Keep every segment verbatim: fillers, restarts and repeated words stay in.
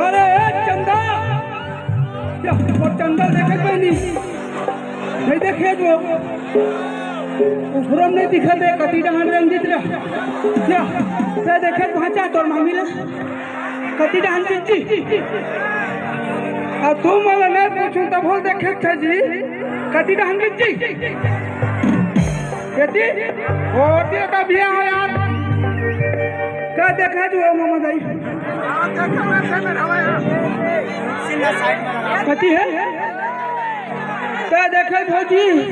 अरे ए चंदा, या, वो चंदा देखे कोई नहीं, नहीं देखे जो ऊपरम नहीं दिखत हे, कति डहन रंग दिख रहा। या, ते देखे पहुंचा तोर मामी ला, कति डहन चिच्ची। आ तू मोला नहीं पूछूं तब हो देखे था जी, कति डहन चिच्ची। बेटी, होती है तब ये हो यार। का देखा जो मामा दाई? कति हे? का देखे भौजी?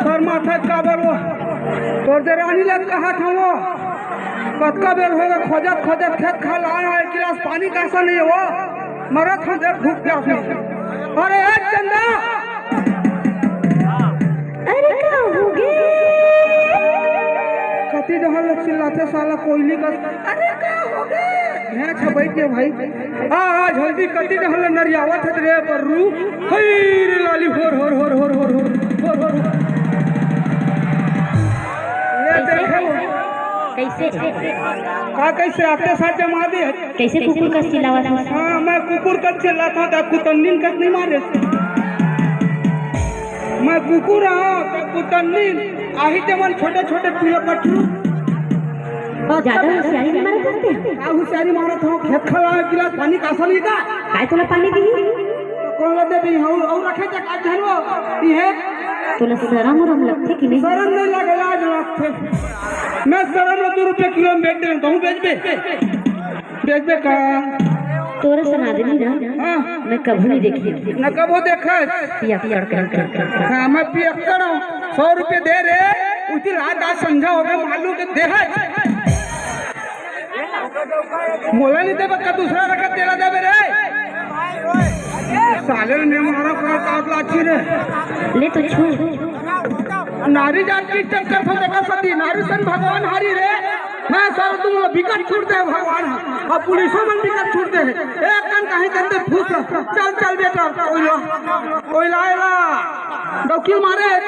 तोर माथा काबर वो? तोर देरानी लग कहा था वो? कतका बेर होगे खोजत खोजत खेत खार आए हो, एक गिलास पानी कासा नहीं हे वो? मरत हो देख धूप प्यास में। अरे ए चंदा! अरे का होगे? कति डहर ले चिल्लाथे साला कोयली कस। अरे का होगे? भैंस हे बइठ के भाई। आ, आ, जल्दी कति डहर ले नरियावत हे रे बर्रू। हई रे लाली, होर, होर, होर। ये देखो। कइसे? का कइसे? आते साथ जमा दे। कइसे कुकुर कस चिल्लावत हस? हाँ, मैं कुकुर कस चिल्लात हूँ, त कुतन्निन कस नहीं मारे। मैं कुकुर हूँ, त कुतन्निन, आही ते मन छोटे-छोटे पीला पट्ठू। जादा होशियारी नहीं मारत हस ते? आ, होशियारी मारत हूँ, खेत खार आए, गिलास पानी कासा नहीं का? काय तोला पानी दी? कोन ला देबे? अउ, अउ रखे ते का झन वो? इहे? तोला सरम उरम लगथे कि नहीं? सरम नहीं लगे, लाज लगथे। मैं सरम ला दू रुपया किलो में बेच देहूं, तहूं बेचबे? बेचबे का? तोरे सन आदमी ना, हाँ। मैं कभू नहीं देखी। न कभू देखस? पियक्कड़, कर, कर, कर, कर। हाँ, मैं पियक्कड़ हूँ। सौ रुपया दे रे, उसी रात आज संझा होगे, मालूम के देहस। मोला नहीं देबे का, दूसरा रखा तेला देबे रे। साले ने मारा का काट लाची रे। ले तो छू। नारी जात के इज्जत करथो देखा सती, नारी सन भगवान हारी रे। हाँ सर, तुम लोग बिकट छूट दे भगवान। अब पुलिसो मन बिकट छूट दे। एक कन कहीं करते फूस। चल, चल बेटा, कोई ला, कोई ला, ला। डौकी मारे,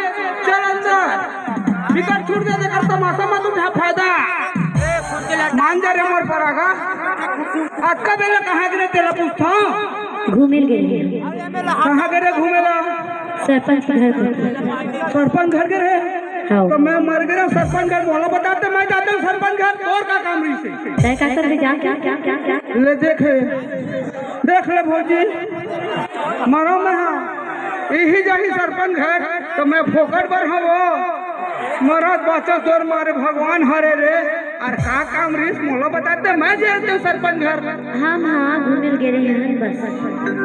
चल अंदर। बिकट छूट दे, देखा तमाशा मत उठा फायदा। मान जा रे मोर परागा। अतका बेला कहाँ गिरे तेला पूछता? घूमे ल गे रहे। कहाँ गिरे घूमे ला? सरपंच के घर पर। सरपंच घर गिरे? हाँ। तो मैं मर गिरे सरपंच घर, मोला बताते मैं जाते हूँ सरपंच घर, तोर का काम रही से? तय का कर ले जा, क्या, क्या, क्या, क्या? ले देखे, देख ले भौजी, मरो मैं हाँ, इही जाही सरपंच घर, तो मैं फोकट बर हूँ वो। मरत बाँचत तोर मारे भगवान हरे रे, अउ का काम रहिस मोला बताते, मैं जे आते सरपंच घर। हम हाँ घूमे ल गे रहे हन बस।